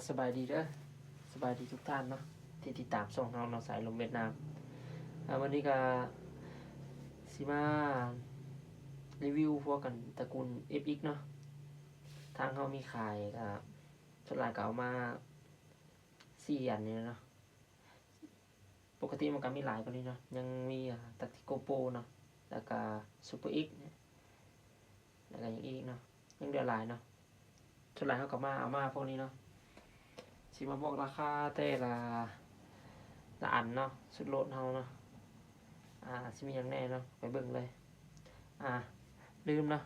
ສະບາຍດີເດີ ສະບາຍດີທຸກທ່ານເນາະ ທີ່ຕິດຕາມຊ່ອງເຮົາເນາະ ສາຍລົມຫວຽດນາມ. ອາ ມື້ນີ້ກະຊິມາຣີວິວພວກກັນຕະກູນເອັຟເອັກເນາະ. ທາງເຮົາມີຂາຍ ກະສ່ວນຫຼາຍກະເອົາມາສີ່ອັນນີ້ເນາະ. ປົກກະຕິມັນກະມີຫຼາຍກວ່ານີ້ເນາະ ຍັງມີ ອາ ແທັກຕິໂກໂປຣເນາະ ແລ້ວກະຊຸບເປີເອັກ ແລ້ວກະຫຍັງອີກເນາະ ຍັງເຫຼືອຫຼາຍເນາະ. ສ່ວນຫຼາຍເຮົາກະມາ ເອົາມາພວກນີ້ເນາະ. ຊິມາບອກລາຄາແຕ່ລະ ລະອັນເນາະ ຊຸດໂຫຼດເຮົາເນາະ. ອາ ຊິມີຫຍັງແດ່ເນາະ ໄປເບິ່ງເລີຍ. ອາ ລືມເນາະ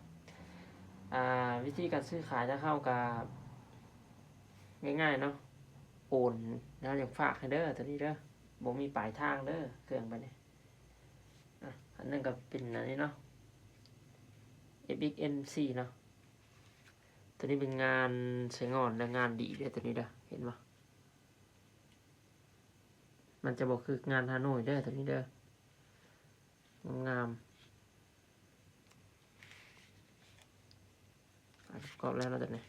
ອາ ວິທີການຊື້ຂາຍທາງເຮົາກະງ່າຍໆເນາະ ໂອນ ເຮົາຢາກຝາກໃຫ້ເດີ ໂຕນີ້ເດີ ບໍ່ມີປາຍທາງເດີ ເຄື່ອງໄປນີ້. ອາ ອັນນັ້ນກະເປັນອັນນີ້ເນາະ ເອັຟເອັກເອັມສີ່ເນາະ. ໂຕນີ້ເປັນງານໃຊ້ງອນ ແລະ ງານດີເດີ ໂຕນີ້ເດີ ເຫັນບໍ່? ມັນຈະບໍ່ຄືງານຮາໂນ້ຍເດີ ໂຕນີ້ເດີ ງາມໆ. ອາ ປະກອບແລ້ວເນາະ ໂຕນີ້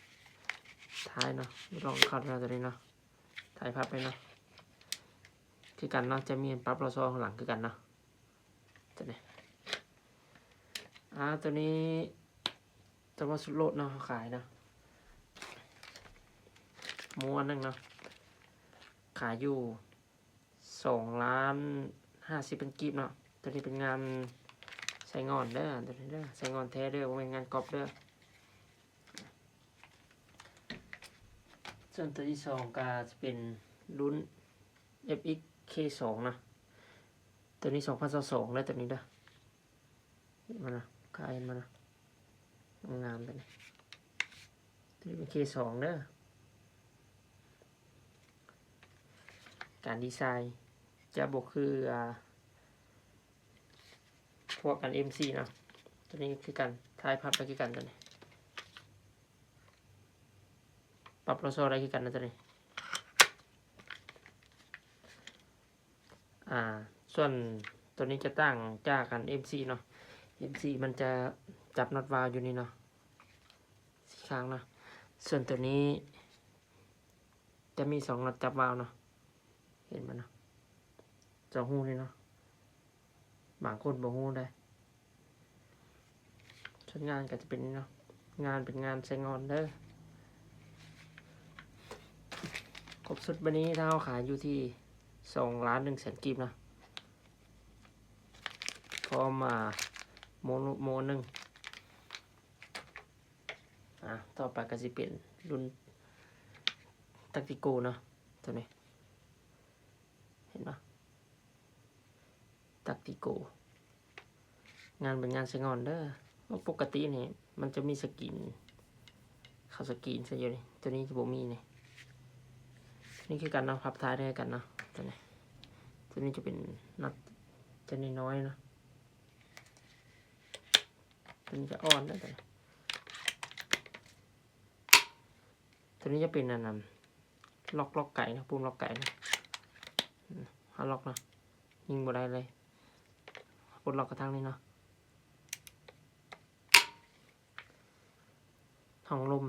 ທ້າຍເນາະ ລອງເຂົ້າແລ້ວ ໂຕນີ້ເນາະ ຖ່າຍພາບໄປເນາະ ຄືກັນເນາະ ຈະມີປັບລໍຊໍຂ້າງຫຼັງຄືກັນເນາະ ໂຕນີ້. ອາ ໂຕນີ້ ແຕ່ວ່າຊຸດໂຫຼດເນາະ ເຮົາຂາຍເນາະ ໝູອັນໜຶ່ງເນາະ ຂາຍຢູ່ ສອງລ້ານຫ້າສິບພັນກີບເນາະ. ໂຕນີ້ເປັນງານໃຊ້ງອນເດີ ໂຕນີ້ເດີ ໃຊ້ງອນແທ້ເດີ ບໍ່ແມ່ນງານກັອບເດີ. ສ່ວນໂຕທີສອງກະຈະເປັນລຸ້ນເອັຟເອັກເຄສອງເນາະ. ໂຕນີ້ສອງພັນຊາວສອງເດີ ໂຕນີ້ເດີ. ເຫັນບໍ່ນະ? ຂາຍເຫັນບໍ່ນະ? ງາມເລີຍ. ໂຕນີ້ເປັນເຄສອງເດີ. ການດີໄຊຈະບໍ່ຄື ອາ ພວກອັນເອັມສີ່ເນາະ. ໂຕນີ້ຄືກັນ ທ້າຍພັບໄດ້ຄືກັນ ໂຕນີ້ ປັບລໍຊໍໄດ້ຄືກັນນະ ໂຕນີ້. ອາ ສ່ວນໂຕນີ້ຈະຕ່າງຈາກອັນເອັມສີ່ເນາະ. ເອັມສີ່ມັນຈະຈັບນັອດວາວຢູ່ນີ້ເນາະ ສີ່ຂ້າງເນາະ. ສ່ວນໂຕນີ້ຈະມີສອງນັອດຈັບວາວເນາະ. ເຫັນບໍ່ເນາະ? ສອງຮູນີ້ເນາະ. ບາງຄົນບໍ່ຮູ້ເດ້. ສ່ວນງານກະຈະເປັນນີ້ເນາະ. ງານເປັນງານໃຊ້ງອນເດີ. ຄົບຊຸດບາດນີ້ ຖ້າເຮົາຂາຍຢູ່ທີ່ສອງລ້ານໜຶ່ງແສນກີບເນາະ. ພ້ອມມາໂມ ໂມໜຶ່ງ. ອາ ຕໍ່ໄປກະຊິເປັນລຸ້ນແທັກຕິໂກເນາະ ໂຕນີ້. ເຫັນບໍ່? ແທັກຕິໂກ ງານເປັນງານໃຊ້ງອນເດີ. ເພາະປົກກະຕິນີ້ມັນຈະມີສະກຣີນ ເຂົາສະກຣີນໃສ່ຢູ່ນີ້. ໂຕນີ້ຈະບໍ່ມີນີ້. ໂຕນີ້ຄືກັນເນາະ ພັບທ້າຍເດີກັນເນາະ. ໂຕນີ້ ໂຕນີ້ຈະເປັນນັອດຈະນ້ອຍໆເນາະ. ໂຕນີ້ຈະອ່ອນເດີ ໂຕນີ້. ໂຕນີ້ຈະເປັນອັນນັ້ນ ລັອກ ລັອກໄກເນາະ ປຸ່ມລັອກໄກເນາະ. ເຮົາລັອກເນາະ ຍິງບໍ່ໄດ້ເລີຍ. ປົດລັອກກະທາງນີ້ເນາະ. ຫ້ອງລົມ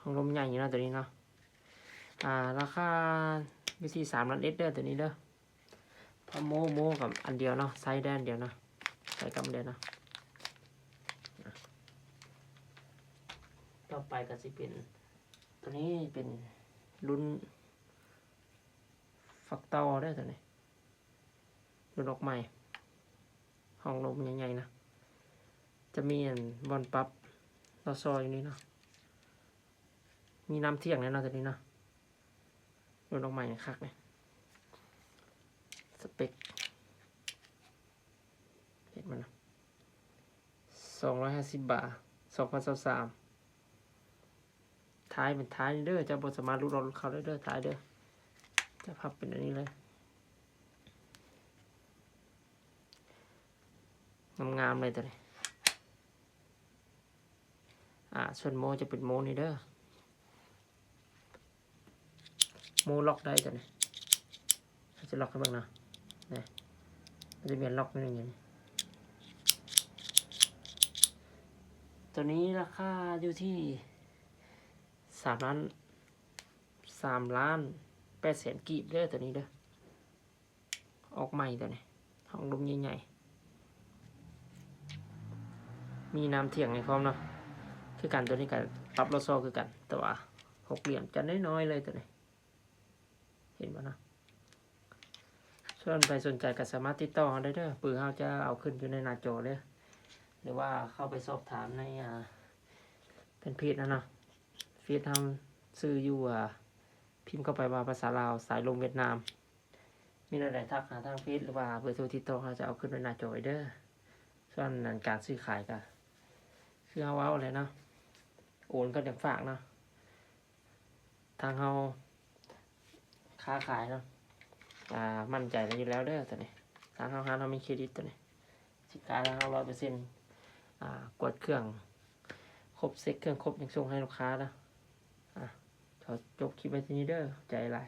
ຫ້ອງລົມໃຫຍ່ຢູ່ເນາະ ໂຕນີ້ເນາະ. ອາ ລາຄາຢູ່ທີ່ສາມລ້ານເອັດເດີ ໂຕນີ້ເດີ. ພະໂມ ໂມກັບອັນດຽວເນາະ ໃຊ້ໄດ້ອັນດຽວເນາະ ໃຊ້ກັບອັນດຽວເນາະ. ອາ ຕໍ່ໄປກະຊິເປັນ ໂຕນີ້ເປັນລຸ້ນ ຟັກເຕົ້າເດີ ໂຕນີ້ ລຸ້ນອອກໃໝ່ ຫ້ອງລົມໃຫຍ່ໆນະ. ຈະມີອັນບ່ອນປັບລໍຊໍຢູ່ນີ້ເນາະ. ມີນ້ຳທ່ຽງແນ່ເນາະ ໂຕນີ້ເນາະ. ລຸ້ນອອກໃໝ່ຄັກນີ້ ສະເປັກ ເຫັນບໍ່ນະ? ສອງຮ້ອຍຫ້າສິບບາ ສອງພັນຊາວສາມ. ທ້າຍເປັນທ້າຍນີ້ເດີ ເຈົ້າບໍ່ສາມາດຫຼຸດອອກຫຼຸດເຂົ້າໄດ້ເດີ ທ້າຍເດີ. ຈະພັບເປັນອັນນີ້ເລີຍ ງາມໆເລີຍໂຕນີ້. ອາ ສ່ວນໂມຈະເປັນໂມນີ້ເດີ ໂມລັອກໄດ້ໂຕນີ້. ເຮົາຈະລັອກໃຫ້ເບິ່ງເນາະ ນີ້ ມັນຈະມີລັອກໜຶ່ງຢູ່ນີ້. ໂຕນີ້ລາຄາຢູ່ທີ່ສາມລ້ານ ສາມລ້ານແປດແສນກີບເດີ ໂຕນີ້ເດີ. ອອກໃໝ່ໂຕນີ້ ຫ້ອງລົມໃຫຍ່ໆ ມີນ້ຳຖຽງໃຫ້ພ້ອມເນາະ ຄືກັນ. ໂຕນີ້ກໍປັບລໍຊໍຄືກັນ ແຕ່ວ່າຫົກຫຼ່ຽມຈະນ້ອຍໆເລີຍໂຕນີ້ ເຫັນບໍ່ເນາະ? ສ່ວນໃຜສົນໃຈກໍສາມາດຕິດຕໍ່ເຮົາໄດ້ເດີ ເບີເຮົາຈະເອົາຂຶ້ນຢູ່ໃນໜ້າຈໍເດີ ຫຼືວ່າເຂົ້າໄປສອບຖາມໃນ ອ່າ ແຟນເພຈເຮົາເນາະ ເຟສເຮົາ ຊື່ຢູ່ ອ່າ ພິມເຂົ້າໄປວ່າພາສາລາວ ສາຍລົມຫວຽດນາມ. ມີແນວໃດທັກຫາທາງເຟສ ຫຼືວ່າເບີໂທຕິດຕໍ່ ເຮົາຈະເອົາຂຶ້ນໄວ້ໜ້າຈໍໄວ້ເດີ. ສ່ວນອັນການຊື້ຂາຍກໍຄືເຮົາເວົ້າແຫຼະເນາະ ໂອນກໍຈັ່ງຝາກເນາະ. ທາງເຮົາຄ້າຂາຍເນາະ ອ່າ ໝັ້ນໃຈຢູ່ແລ້ວເດີໂຕນີ້. ທາງເຮົາ ຮ້ານເຮົາມີເຄຣດິດໂຕນີ້ ສິນຄ້າທາງເຮົາຮ້ອຍເປີເຊັນ ອ່າ ກວດເຄື່ອງຄົບ ເຊັກເຄື່ອງຄົບ ຍັງສົ່ງໃຫ້ລູກຄ້າເນາະ. ອ່າ ຂໍຈົບຄລິບໄວ້ເທົ່ານີ້ເດີ ຂອບໃຈຫຼາຍ.